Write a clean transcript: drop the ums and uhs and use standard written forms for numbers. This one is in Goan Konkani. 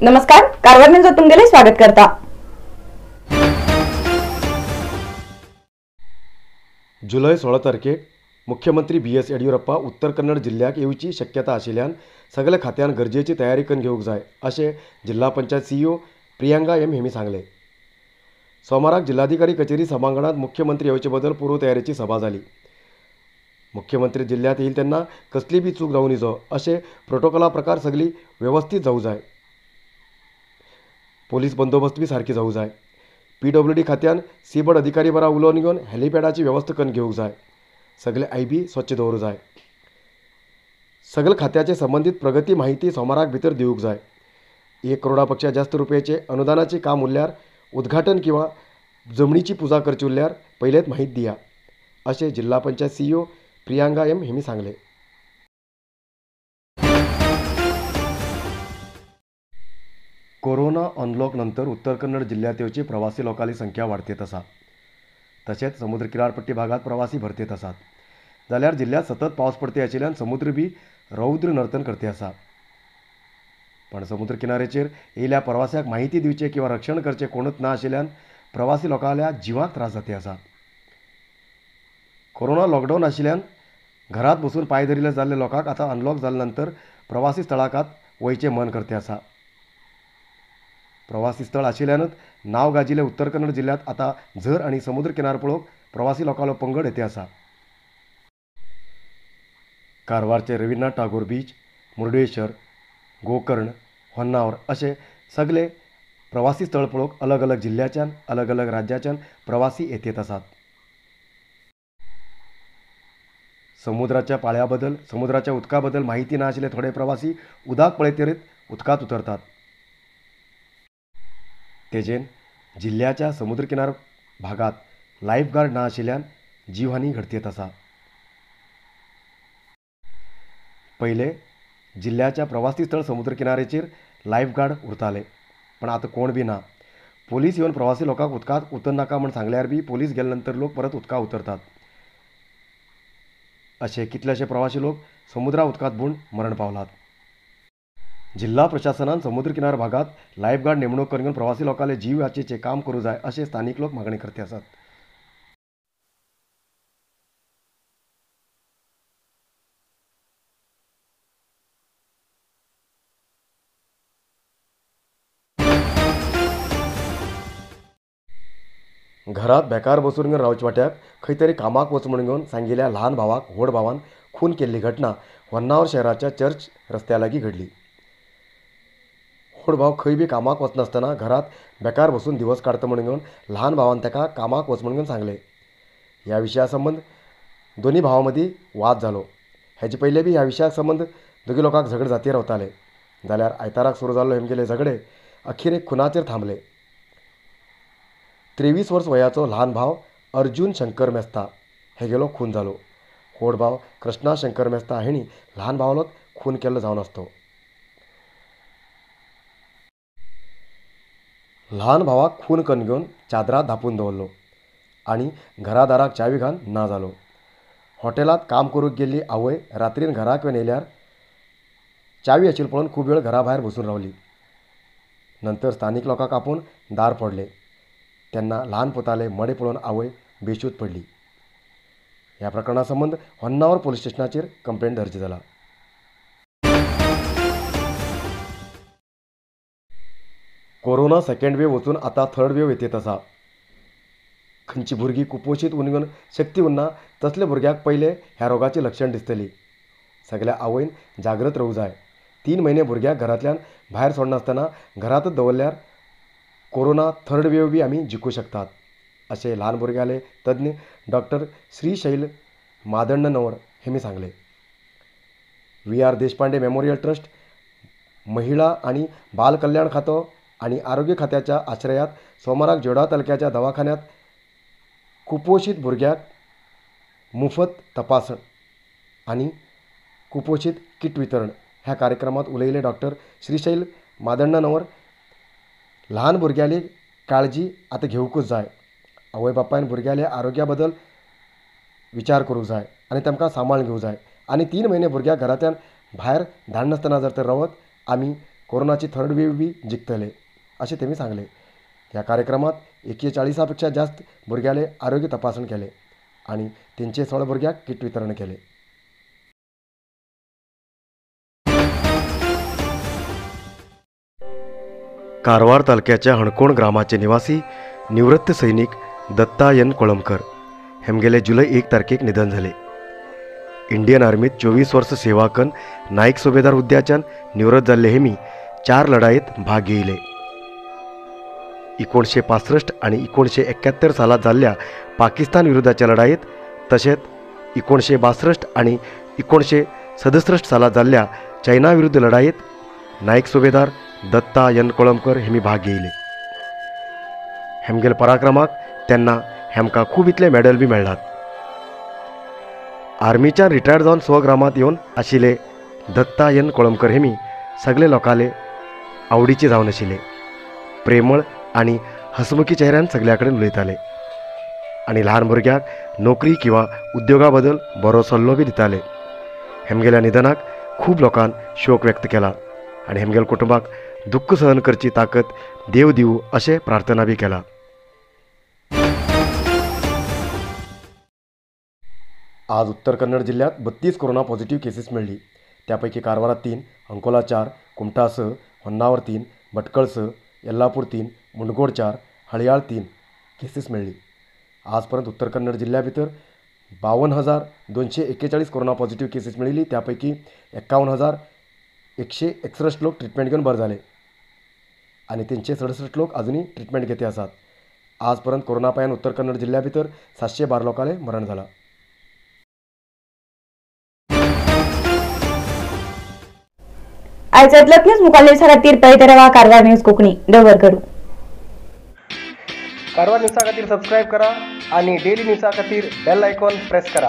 नमस्कार, कारवार न्यूज तुमगेले स्वागत करता। जुलै 16 तारखेक मुख्यमंत्री बी एस येडियुरप्पा उत्तर कन्नड जिल्ह्याक येवची शक्यता आशिल्ल्यान सगल्या खात्यान गरजेची तयारी करून घेवंक जाय अशें जिल्हा पंचायत सीईओ प्रियंका एम हेमी सांगलें। सोमाराक जिल्हाधिकारी कचेरी सभांगणांत मुख्यमंत्री येवचे बदल पूर्वतयारेची सभा जाली। मुख्यमंत्री जिल्ह्यात येईल तेन्ना कसली बी चूक जावं नजो अशें प्रोटोकॉला प्रकार सगळी व्यवस्थित जावं जाय। पोलीस बंदोबस्त बी सारकी जावं जाय। पीडब्ल्यूडी खात्यान सीबड अधिकारी बरा उलोवन घेवन हेलिपॅडाची व्यवस्था करून घेवंक जाय। सगळे आयबी स्वच्छ दवरूं जाय। सगळे खात्याचे संबंधित प्रगती माहिती सोमाराक भितर दिवंक जाय। 1 करोडा पेक्षा जास्त रुपयाचे अनुदानाचे काम उरल्यार उद्घाटन किंवा जमनीची पुजा करची उरल्यार पयलेच माहिती दिया अशें जिल्हा पंचायत सीईओ प्रियंका एम हेमी सांगले। कोरोना अनलॉक नंतर उत्तर कन्नड जिल्ह्यात येवची प्रवासी लोकांची संख्या वाडतेत आसा। तशेंच समुद्र किनारपट्टी भागात प्रवासी भरतेत आसात। जाल्यार जिल्ह्यात सतत पावस पडते आशिल्ल्यान समुद्र बी रौद्र नर्तन करते आसा। पण समुद्र किनारेचेर येयल्या प्रवाशाक माहिती दिवचे किंवा रक्षण करचे कोणूच ना आशिल्ल्यान प्रवासी लोकांल्या जिवाक त्रास जाते आसा। कोरोना लॉकडावन आशिल्ल्यान घरात बसून पांय धरिल्ले जाल्ले लोकांक आतां अनलॉक जाले नंतर प्रवासी स्थळाकात वयचें मन करते आसा। प्रवासी स्थळ आशिल्ल्यानच नाव गाजिल्ले उत्तर कन्नड जिल्ह्यात आतां झर आनी समुद्र किनार पळोवंक प्रवासी लोकांलो पंगड येते आसा। कारवारचे रवींद्रनाथ टागोर बीच, मुर्डेश्वर, गोकर्ण, होन्नावर अशे सगळे प्रवासी स्थळ पळोवंक अलग अलग जिल्ह्याच्यान अलग अलग राज्याच्यान प्रवासी येतेत आसात। समुद्राच्या पाळ्या बदल, समुद्राच्या उदका बदल माहिती ना आशिल्ले थोडे प्रवासी उदक पळयतरीत उदकांत उतरतात। तेजेन जिल्ह्याच्या समुद्र किनार भागात लायफगार्ड ना आशिल्ल्यान जीवहानी घडतेत आसा। पयले जिल्ह्याच्या प्रवासी स्थळ समुद्र किनारेचेर लायफगार्ड उरताले, पण आतां कोण बी ना। पोलीस येवन प्रवासी लोकांक उदकांत उतरनाका म्हण सांगल्यार बी पोलीस गेले नंतर लोक परत उदकांत उतरतात। अशे कितलेशे प्रवासी लोक समुद्रा उदकांत बुडून मरण पावलात। जिल्हा प्रशासनान समुद्र किनार भागात लायफगार्ड नेमणूक करून प्रवासी लोकांले जीव वाचेचे काम करूं जाय अशें स्थानिक लोक मागणी करते आसात। घरात बेकार बसून रावचे वाट्याक खंय तरी कामाक वच म्हणून घेवन सांगिल्ल्या ल्हान भावाक व्हड भावान खून केल्ली घटना होन्नावर शहराच्या चर्च रस्त्या लागीं घडली। व्हड भाव खंय बी कामाक वचनासतना घरात बेकार बसून दिवस काडटा म्हणून घेवन ल्हान भावान ताका कामाक वच म्हणून घेवन सांगलें। ह्या विशया संबंद दोनी भावां मदीं वाद जालो। हेजे पयलें बी ह्या विशया संबंद दोगी लोकांक झगडे जातीर रावताले। जाल्यार आयताराक सुरू जाल्लो हेमगेले झगडे अखेरेक खुनाचेर थांबले। 23 वर्स वयाचो ल्हान भाव अर्जुन शंकर मेस्ता हेगेलो खून जालो। व्हड भाव कृष्णा शंकर मेस्ता हेणी ल्हान भावालोच खून केल्लो जावन आसतो। ल्हान भावाक खून करून घेवन चादरां धांपून दवरलो आनी घरा दाराक चावी घालून ना जालो। हॉटेलांत काम करूंक गेल्ली आवय रात्रीन घराक येवन येयल्यार चावी आशिल्ली पळोवन खूब वेळ घरा भायर बसून रावली। नंतर स्थानीक लोकांक आपोवन दार फोडलें तेन्ना ल्हान पुताले मडें पळोवन आवय बेशुद्ध पडली। ह्या प्रकरणा संबंद होन्नावर पोलीस स्टेशनाचेर कंप्लेंट दर्ज जाला। कोरोना सेकंड वेव वचून आतां थर्ड वेव येतेत आसा। खंयची भुरगीं कुपोशीत उरून शक्ती उरना तसले भुरग्याक पयले ह्या रोगाचें लक्षण दिसतली। सगल्या आवयन जागृत रावूं जाय। 3 म्हयने भुरग्याक घरांतल्यान भायर सोडनासतना घरांतच दवरल्यार कोरोना थर्ड वेव बी आमी जिखूं शकतात अशें ल्हान भुरग्यांले तज्ञ डॉक्टर श्रीशैल मादण्णनवर हेमी सांगलें। V R Deshpande memorial trust, महिला आनी बाल कल्याण खातो आनी आरोग्य खात्याच्या आश्रयात सोमाराक जोडा तालुक्याच्या दवाखान्यात कुपोशीत भुरग्याक मुफत तपासण आनी कुपोशीत किट वितरण ह्या कार्यक्रमात उलयले डॉक्टर श्रीशैल मादण्णनवर ल्हान भुरग्यांली काळजी आतां घेवंकूच जाय। आवय बापायन भुरग्यांले आरोग्या बद्दल विचार करूंक जाय आनी तांकां सांबाळून घेवंक जाय आनी 3 म्हयने भुरग्याक घरांतल्यान भायर धाडनासतना जर तर रावत आमी कोरोनाची थर्ड वेव बी जिखतले अशें तेमी सांगलें. ह्या कार्यक्रमात 41 पेक्षा जास्त भुरग्याले आरोग्य तपासण केले आनी 316 भुरग्यांक किट वितरण केले. कारवार तालुक्याच्या हणकोण ग्रामाचे निवासी निवृत्त सैनिक दत्ता एन कोळंबकर हेमगेले जुलै 1 तारखेक निधन झाले. इंडियन आर्मीत 24 वर्ष सेवा कन नायक सुभेदार हुद्द्याच्यान निवृत्त जाल्ले हेमी 4 लढायेत भाग घेयले. 1965 आणि 1971 सालात जाल्ल्या पाकिस्तान विरुद्धाच्या लढायेत तशेंच 1962 आणि 1967 सालात जाल्ल्या चायना विरुद्ध लढायेत नायक सुभेदार दत्ता एन कोळंबकर हेमी भाग घेयले. हेमगेल पराक्रमाक त्यांना हेमका खूब इतले मेडल बी मेळ्ळात. आर्मीच्यान रिटायर्ड जावन स्वग्रामात येवन आशिल्ले दत्ता एन कोळंबकर हेमी सगळे लोकांले आवडीचे जावन आशिल्ले. प्रेमळ आनी हसमुखी चेहऱ्यान सगळ्या कडेन उलयताले आनी ल्हान भुरग्यांक नोकरी किंवा उद्योगा बद्दल बरो सल्लो बी दिताले. हेमगेल्या निधनाक खूब लोकान शोक व्यक्त केला आनी हेमगेल कुटुंबाक दुःख सहन करची ताकद देव दिवं अशें प्रार्थना बी केला. आज उत्तर कन्नड जिल्ह्यात 32 कोरोना पॉझिटिव्ह केसेस मेळ्ळी. त्यापैकी कारवारात 3, अंकोला 4, कुमठा 6, होन्नावर 3, भटकळ 6, येल्लापूर 3, मुंडगोड 4, हळयाळ 3 केसेस मेळ्ळी. आजपर्यंत उत्तर कन्नड जिल्ह्या भितर 52,241 कोरोना पॉझिटिव्ह केसेस मेळिल्ली. त्यापैकी 51,161 लोक ट्रिटमेंट घेवन बरे जाले आनी 367 लोक अजूनय ट्रिटमेंट घेते आसात. आजपर्यंत कोरोना पायान उत्तर कन्नड जिल्ह्या भितर 712 लोकांले मरण जाला. आयज न्यूज मुखाल्ले खातीर पळयत रावा कारवार न्यूज कोंकणी. दवर करूं. कारवार न्यूजा खातीर सबस्क्रायब करा आणि डेली न्यूजा खातीर बेल आयकॉन प्रेस करा.